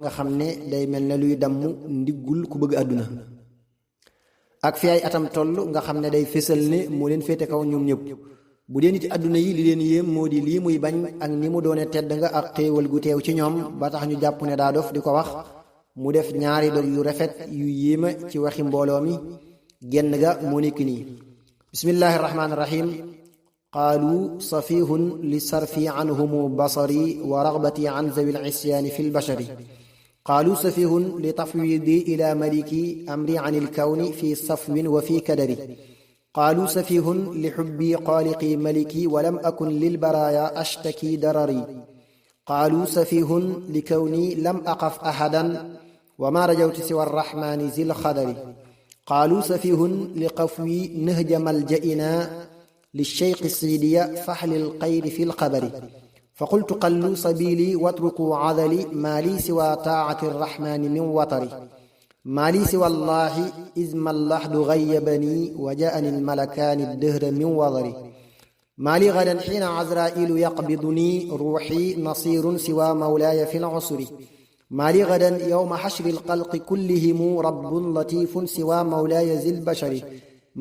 nga xam ne day mel ne luy damm ndiggul ku bëgg àdduna ak fi ay atam toll nga xam ne day fésal ne moo leen féete kaw ñoom ñëpp bu dee nit àdduna yi li leen yéem moo di lii muy bañ ak ni mu doone tedd nga ak xéewal gu teew ci ñoom ba tax ñu jàpp ne daa dof di ko wax mu def ñaari dog yu rafet yu yéema ci waxi mbooloo mi genn ga moo nekk nii bismillahi rahmaani rahim qaalu safihun li sarfi anhumu basari wa ragbati an zawi lisyaani fi lbashari qaalu safihun li tafwidi ila maliki amri an ilkawni fi safwin wa fi kadari qaalu safihun li xubbi xaaliqi maliki walam akun lilbaraaya ashtaki darari qaalu safihun li kawni lam aqaf ahadan wa ma rajawtu siwa arrahmani zil xadari qaalu safihun li qafwi nahja maljaina للشيخ السيدية فحل القيد في القبر فقلت قلوا سبيلي واتركوا عذلي ما لي سوى طاعة الرحمن من وطري ما لي سوى الله إذ ما اللحد غيبني وجاءني الملكان الدهر من وضري ما لي غدا حين عزرائيل يقبضني روحي نصير سوى مولاي في العسر ما لي غدا يوم حشر الخلق كلهم رب لطيف سوى مولاي ذي البشر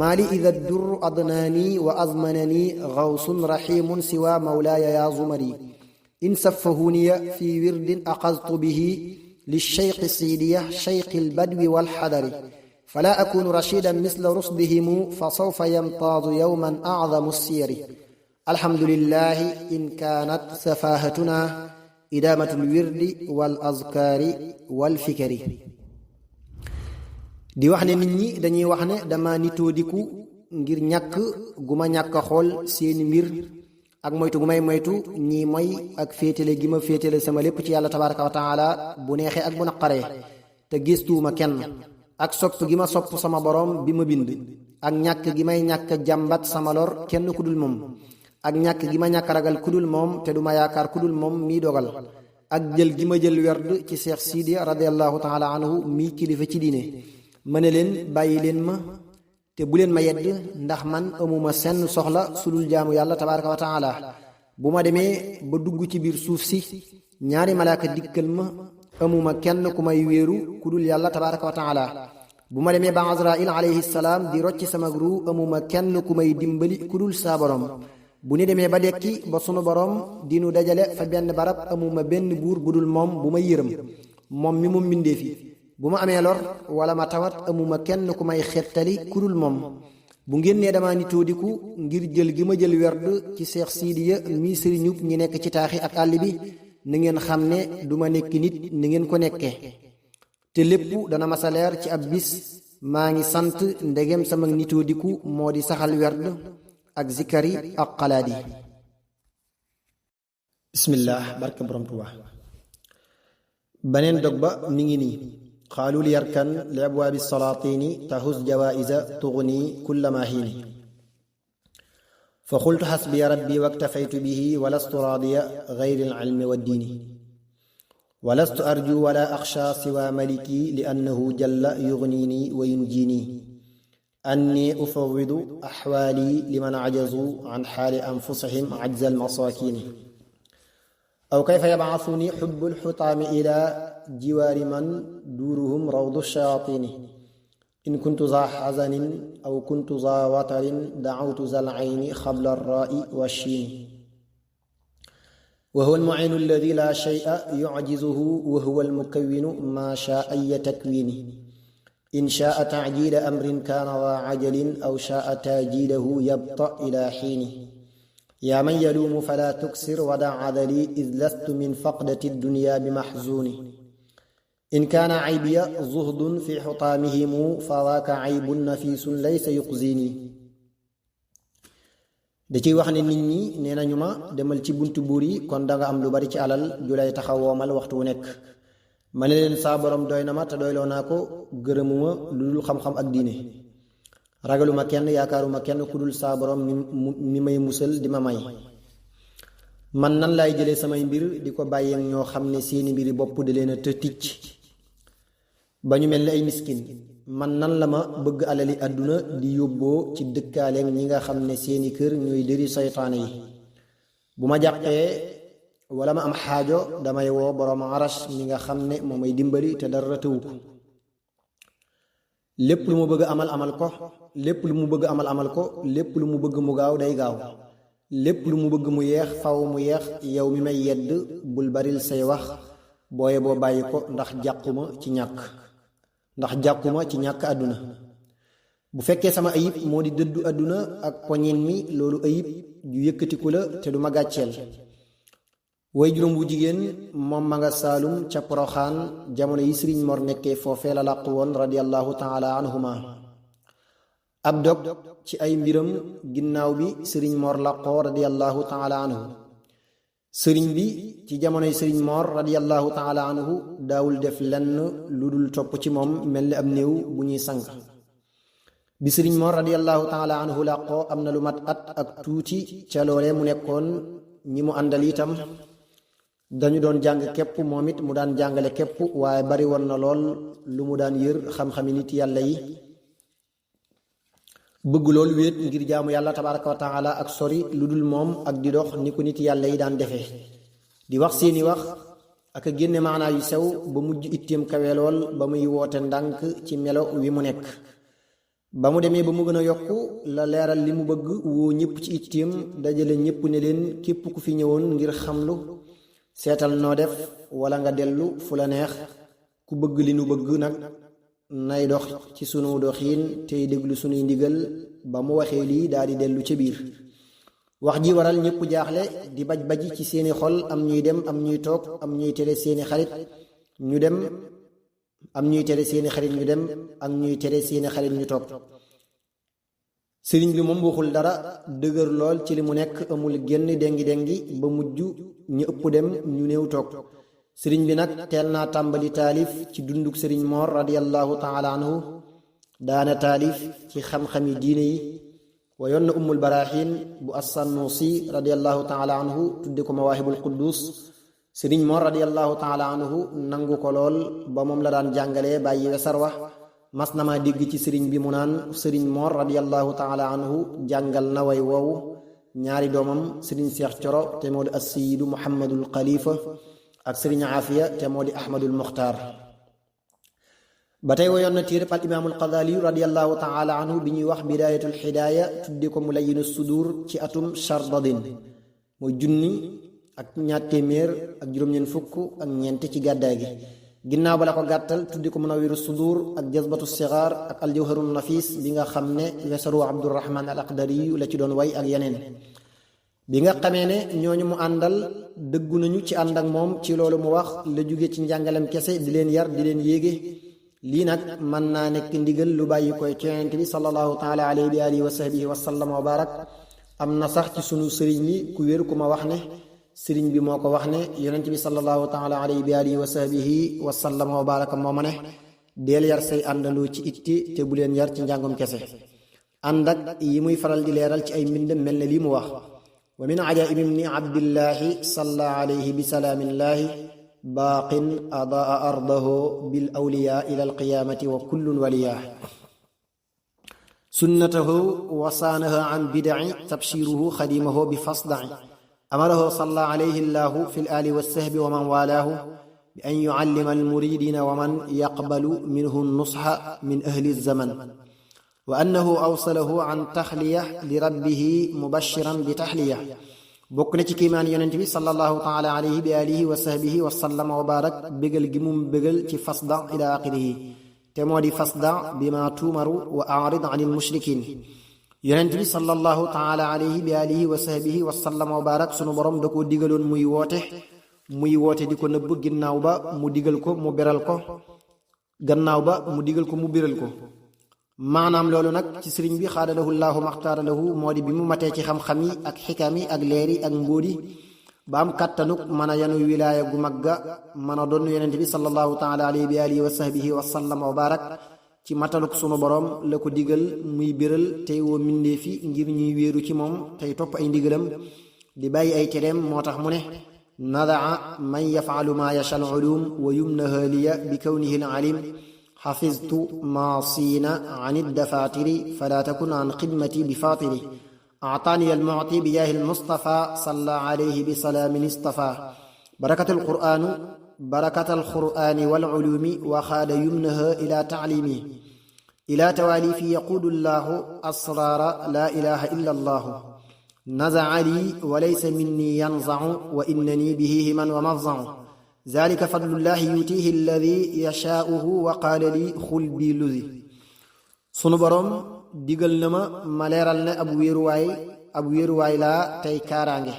ما لي إذا الدر أضناني وأضمنني غوص رحيم سوى مولاي يا زمري إن سفهوني في ورد أخذت به للشيخ السيدية شيخ البدو والحذر فلا أكون رشيدا مثل رشدهم فسوف يمتاز يوما أعظم السير الحمد لله إن كانت سفاهتنا إدامة الورد والأذكار والفكر di wax ne nit ñi dañuy wax ne dama nitoo diku ngir ñàkk gu ma ñàkk a xool seeni mbir ak moytu gu may moytu ñii mooy ak féetale gi ma féetale sama lépp ci yàlla tabaraka wa taala bu neexee ak bu naqaree te gëstuwuma kenn ak sopp gi ma sopp sama boroom bi ma bind ak ñàkk gi may ñàkk jàmbat sama lor kenn ku dul moom ak ñàkk gi ma ñàkk ragal ku dul moom te du ma yaakaar ku dul moom mii dogal ak jël gi ma jël werd ci Seex Sidi radiallahu taala anhu mii kilifa ci diine ma ne leen bàyyi leen ma te bu leen ma yedd ndax man amuma senn soxla sulul jaamu yàlla tabaraka wa taala bu ma demee ba dugg ci biir suuf si ñaari malaaka dikkal ma amuma kenn ku may wéeru ku dul yàlla tabaraka wa taala bu ma demee ba Azrail alayhi salaam di rocci sama ru amuma kenn ku may dimbali ku dul saa borom bu ni demee ba dekki ba sunu borom dinu dajale fa benn barab amuma benn buur bu dul moom bu may yërëm moom mi moom mbindee fi bu ma amee lor wala ma tawat amuma kenn ku may xettali ku dul moom bu ngeen nee dama nitoo diku ngir jël gi ma jël werd ci Seex Sidiya mii sëriñub ñi nekk ci taaxi ak àll bi na ngeen xam ne duma nekk nit ni ngeen ko nekke te lépp dana masa leer ci ab bis maa ngi sant ndegem sama nitoo diku moo di saxal werd ak zikari ak xalaat yi bismillah barke borom Tuubaa baneen dog ba mi ngi nii qaalu li yarkan li abwaabi salaatini tahus jawaïsa tugni kulla ma hiini fa qultu xasbiya rabbi waktafaytu bihi walastu raadiya gayri alcilmi waddiini walastu arju wala axsha siwa maliki li annahu jalla yugnini wa yunjini anni ufawidu axwaali liman cajazu can xaali anfusihim cajza almasaakiini aw kayfa yabcasuni xubbu alxutaami ila jiwaari man duuruhum rawdu shayaatini in kuntu za xazanin aw kuntu za watarin dacawtu za alcayni xabla alraa'i washiini wa huwa almuciinu alladi laa shay'a yucjizuhu wa huwa almukawwinu maa shaa ayya takwiini in shaa tacjiila amrin kaana daa cajalin aw shaa taajiilahu yabta ilaa xiini yaa man yaluumu falaa tuksir wadac cadali id lastu min faqdati dunya bi maxzuuni in kaana caybiya zuhdun fi xutaamihimu fa daaka caybun nafiisun laysa yuxzini da ciy wax ne nit ñi nee nañu ma demal ci buntu buur yi kon danga am lu bari ci alal ju lay taxawoomal waxtu wu nekk ma ne leen saa borom doy na ma te doyloo naa ko gërëmuma lu dul xam-xam ak diine ragaluma kenn yaakaaruma kenn ku dul saa borom mi may musal di ma may man nan laay jëlee samay mbir di ko bàyyeek ñoo xam ne seeni mbiri bopp da leen a të ticc ba ñu mel ni ay miskin man nan la ma bëgg alali àdduna di yóbboo ci dëkkaaleek ñi nga xam ne seeni kër ñooy dëri saytaane yi bu ma jàqee wala ma am xaajo damay woo boroom arash mi nga xam ne moo may dimbali te dara tëwu ko lépp lu mu bëgg amal ko lépp lu mu bëgg amal ko lépp lu mu bëgg mu gaaw day gaaw lépp lu mu bëgg mu yeex faw mu yeex yow mi may yedd bul baril say wax booye boo bàyyi ko ndax jàquma ci ñàkk àdduna bu fekkee sama ayib moo di dëddu àdduna ak poñin mi loolu ayib ju yëkkatiku la te du ma gàcceel way juróom bu jigéen moom ma nga saalum ca poroxaan jamono yi sëriñ mor nekkee foofee la làqu woon radiallahu taala anhuma ab dog ci ay mbiram ginnaaw bi sëriñ mor làqoo radiallahu taala anhu sëriñ bi ci jamonoy sëriñ mor radiallahu taala anhu daawul def lenn lu dul topp ci moom mel ni ab néew bu ñuy sang bi sëriñ mor radiallahu taala anhu làqoo am na lu mat at ak tuuti ca loole mu nekkoon ñi mu àndal itam dañu doon jàng képp moom it mu daan jàngale képp waaye bari woon na lool lu mu daan yër xam-xami nit yàlla yi bëgg loolu wéet ngir jaamu yàlla tabaraka wa taala ak sori lu dul moom ak di dox ni ko nit yàlla yi daan defee di wax seeni wax ak a génne maanaa yu sew ba mujj itteem kawe lool ba muy woote ndànk ci melo wi mu nekk ba mu demee ba mu gën a yokku la leeral li mu bëgg woo ñëpp ci itteem dajale ñëpp ne leen képp ku fi ñëwoon ngir xamlu seetal noo def wala nga dellu fu la neex ku bëgg li nu bëgg nag nay dox ci sunu doxiin tey déglu sunuy ndigal ba mu waxee lii daal di dellu ca biir wax ji waral ñëpp jaaxle di baj-baji ci seeni xol am ñuy dem am ñuy toog am ñuy tere seeni xarit ñu dem am ñuy tere seeni xarit ñu dem ak ñuy tere seeni xarit ñu toog sëriñ bi moom waxul dara dëgër lool ci li mu nekk amul génn dengi ba mujj ñu ëpp dem ñu néew toog sëriñ bi nag teel naa tàmbali taalif ci dunduk sëriñ moor radiallahu taala anhu daana taalif ci xam-xami diine yi wayoon na ummul barahin bu assannuusi radiallahu taala anhu tudde ko mawaahibul quddus sëriñ moor radiallahu taala anhu nangu ko lool ba moom la daan jàngalee bàyyi wesar wax mas na ma dégg ci sëriñ bi mu naan sëriñ moor radiallahu taala anhu jàngal na way woowu ñaari doomam sëriñ seex coro te moo di assiyidu muhammadul xalifa ak sëriñ aafiya te moo di ahmadul muxtaar ba tey wayoon na téereb al imaamul qadali radiallahu taala anhu bi ñuy wax bidaayatul hidaaya tudde ko mulayinu sudur ci atum chardadin mooy junni ak ñaar téeméer ak juróom-ñeent fukk ak ñeent ci gàddaay gi ginnaaw ba la ko gàttal tuddi ko munawiru sudur ak jazbatu sigaar ak aljawharun nafis bi nga xam ne wesaru abdurahman al aqdari la ci doon way ak yeneen bi nga xamee ne ñooñu mu àndal dëggu nañu ci ànd ak moom ci loolu mu wax la jóge ci njàngalem kese di leen yar di leen yéege lii nag mën naa nekk ndigal lu bàyyi koy ci yonent bi sallallahu taala alayhi wa alihi wa sahbihi wa sallam wa barak am na sax ci sunu sëriñ yi ku wér ku ma wax ne sëriñ bi moo ko wax ne yonent bi sallallahu taala alayhi wa alihi wa sahbihi wa sallam wa baraka moo ma ne deel yar say àndandoo ci itti te bu leen yar ci njàngum kese ànd ak yi muy faral di leeral ci ay mbindam mel ne lii mu wax wa min ajaa'ibi ibni abdillahi salla alayhi bi salaamillahi baaqin adaa ardahu bil awliyaa ila alqiyaamati wa kullun waliyaa sunnatahu wa saanaha an bidaci tabshiruhu xadimahu bi fasdaci amarahu salla alayhi llahu fi l aali walsahbi wa man walaahu bi an yucallima almuridina wa man yaqbalu minhu nusxa min ahli zaman wa annahu awsalahu an taxliya li rabbihi mubashiran bi taxliya bokk na ci kiimaan yonent bi sallallahu taala alayhi bi alihi wa sahbihi wa sallama wa barak bégal gi mu bégal ci fasda ila axirihi te moo di fasda bi ma tuumaru wa arid an ilmushrikin yonent bi sallallahu taala alayhi bi alihi wa sahbihi wa sallama wa barak sunu borom da koo digaloon muy woote di ko nëbb ginnaaw ba mu digal ko mu beral ko gannaaw ba mu digal ko mu biral ko maanaam loolu nag ci sëriñ bi xaadalahu llaahu maxtaara lahu moo di bi mu matee ci xam-xam yi ak xikam yi ak leer yi ak mbóodi ba am kàttanuk mën a yanu wilaaya gu magga mën a doon yonent bi sallallahu taala alayhi bi alihi wa sahbihi wa sallam wa barak ci mataluk sunu borom la ko digal muy biral tey woo mindee fi ngir ñuy wéeru ci moom tey topp ay ndigalam di bàyyi ay tereem moo tax mu ne nadaa man yafalu ma yasha al ulum wa yumnaha liya bi kawnihi al alim xafiztu maasina an iddafatiri fala takun an xidmati bi fatiri أعطاني المعطي بجاه المصطفى صلى عليه بسلام اصطفى بركة القرآن والعلوم وخاد يمنها إلى تعليمي إلى تواليفي يقود الله أسرار لا إله إلا الله نزع لي وليس مني ينزع وإنني به هما ومفزع ذلك فضل الله يؤتيه الذي يشاؤه وقال لي خل بي لذي sunu boroom digal na ma leeral ne ab wéeruwaay laa tey kaaraange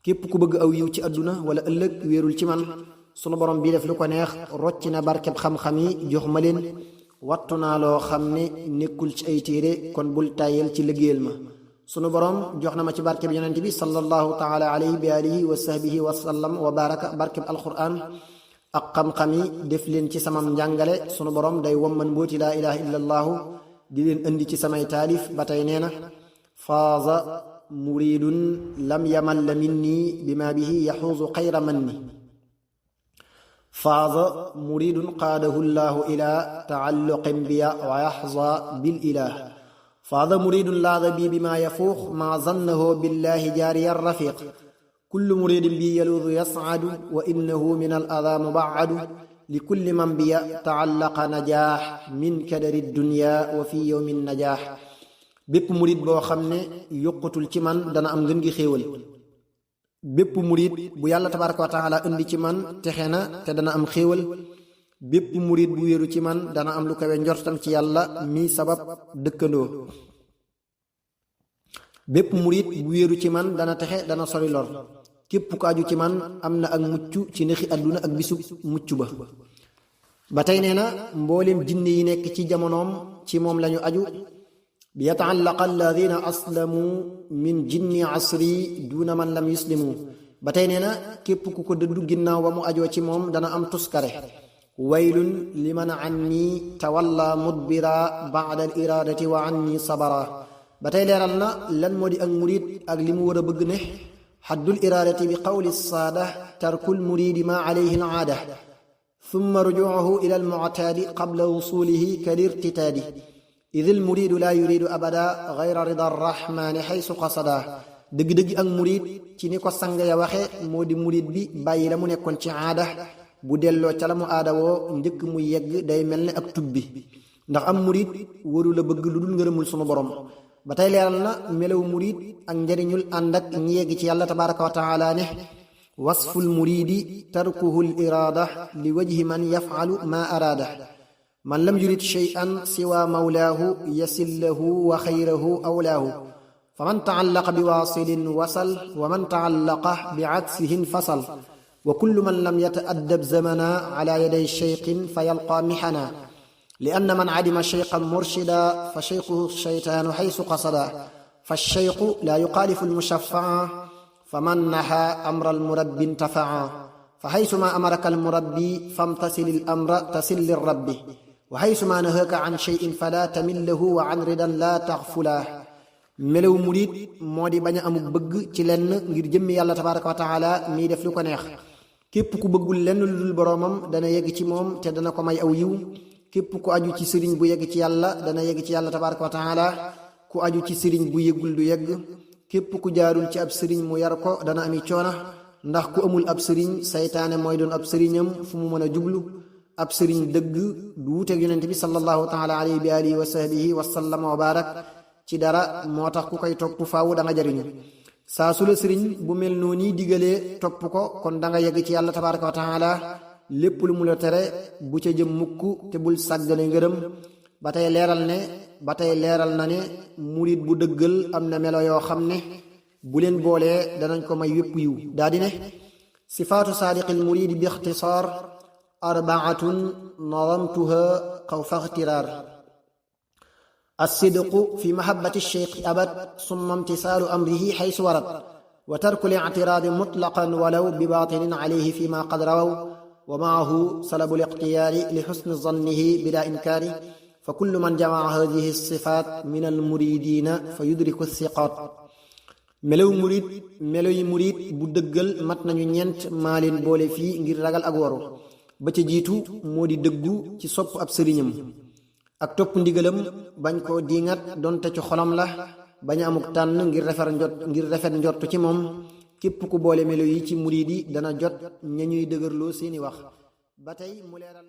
képp ku bëgg aw yiw ci àdduna wala ëllëg wéerul ci man sunu boroom bii def lu ko neex rocc na barkeb xam-xam yi jox ma leen wattu naa loo xam ne nekkul ci ay téere kon bul tàyyel ci liggéeyal ma sunu boroom jox na ma ci barkeb yonent bi sallallahu taala alayhi bi alihi wa sahbihi wa sallam wa baraka barkeb alquran ak xam-xam yi def leen ci samam njàngale sunu boroom day womman mbooti laa ilaha illa allahu di leen indi ci samay taalif ba tey nee na faaza muridun lam yamalla minni bima bihi yaxuuzu xayra manni faaza muridun qaadahu llahu ila taalluqin biya wa yaxza bil ilah faaza muridun laada bi bima yafuux ma zannahu billahi jaariya rafiq kullu muridin bi yaluudu yascadu wa innahu min al adaa mubaccadu li kulli man biya taallaqa najaax min kadari dunya wa fi yowmi najaax bépp murid boo xam ne yokkatul ci man dana am ngën gi xéewal bépp murid bu yàlla tabaraka wa taala indi ci man texe na te dana am xéewal bépp murid bu wéeru ci man dana am lu kawe njortam ci yàlla mi sabab dëkkandoo bépp murid bu wéeru ci man dana texe dana sori lor képp ku aju ci man am na ak mucc ci nexi àdduna ak bisub mucc ba tey nee na mboolem jinne yi nekk ci jamonoom ci moom lañu aju bi yataallaqa alladina aslamu min jinni asri duna man lam yuslimu ba tey nee na képp ku ko dëddu ginnaaw ba mu ajoo ci moom dana am tuskare waylun liman anni tawalla mudbira ba'da al iradati wa anni sabara ba tey leeral na lan moo di ak murid ak li mu war a bëgg ne xaddul iraadati bi qawli saada tarkul muridi ma alayhi al aada thumma rujuuhu ila al mu'taadi qabla wusulihi kal irtitaadi idil muridu laa yuridu abada gayra rida arrahmani xaysu qasada dëgg-dëgg ak murid ci ni ko sang ya waxe moo di murid bi bàyyi la mu nekkoon ci aada bu delloo ca la mu aada woo njëkk muy yegg day mel ne ak tubbi ndax am murid waru la bëgg lu dul ngërëmul sunu borom ba tey leeral na melaw murid ak njariñul ànd ak ñi yegg ci yàlla tabaraka wa taala ne wasful muridi tarkuhu l iraada li wajhi man yafcalu ma araada man lam yurid shay'an siwa mawlaahu yasillahu wa xayrahu awlaahu fa man taallaqa bi waasilin wasal wa man taallaqa bi aksihin fasal wa kullu man lam yata'addab zamana ala yaday shaykhin fa yalqa mihana li anna man adima shaykhan murshida fa shaykhuhu shaytaanu xaysu qasada fa shaykhu laa yuxaalifu almushaffa'a fa man naha amra almurabbi intafa'a fa xaysuma amaraka almurabbi famtasil al-amra tasil lirabbi wa xaysuma nahaaka an shay'in fala tamillahu wa an ridan laa taxfula melaw murid moo di bañ a amuk bëgg ci lenn ngir jëmmi yàlla tabaraka wa taala mii def lu ko neex képp ku bëggul lenn lu dul boroomam dana yegg ci moom te dana ko may aw yiw képp ku aju ci sëriñ bu yegg ci yàlla dana yegg ci yàlla tabaraka wa taala ku aju ci sëriñ bu yeggul du yegg képp ku jaarul ci ab sëriñ mu yar ko dana ami coona ndax ku amul ab sëriñ saytaane mooy doon ab sëriñam fu mu mën a jublu ab sëriñ dëgg du wuuteeg yonent bi sallallahu taala alayhi bi alihi wa sahbihi wa sallama wa barak ci dara moo tax ku koy topp faaw da nga jariñu saa su la sëriñ bu mel noonu digalee topp ko kon da nga yegg ci yàlla tabaraka wa taala lépp lu mu la tere bu ca jëm mukk te bul sàggane ngërëm ba tey leeral na ne murid bu dëggal am na melo yoo xam ne bu leen boolee danañ ko may wépp yiw daa di ne sifaatu saadiqil muridi bi ixtisaar arbaatun nadamtuha xawfa ixtiraar alsidqu fi mahabbati cheikh abad summa imtisaalu amrihi xaysu warad wa tarku lictiraadi mutlaqan walaw bi baatinin alayhi fi ma qad rawaw wa maahu salabu liqtiyaari li xusni zannihi bila inkaari fa kullu man jamaa hadihi sifaat min almuridina fa yudriku siqaat melo yi murid bu dëggal mat nañu ñeent maa leen boole fii ngir ragal ak waru ba ca jiitu moo di dëggu ci sopp ab sëriñam ak topp ndigalam bañ koo diingat donte ci xolam la bañ a amuk tànn ngir rafet njort ci moom. képp ku boole melo yi ci muriid yi dana jot ña ñuy dëgërloo seeni wax ba tey mu leeral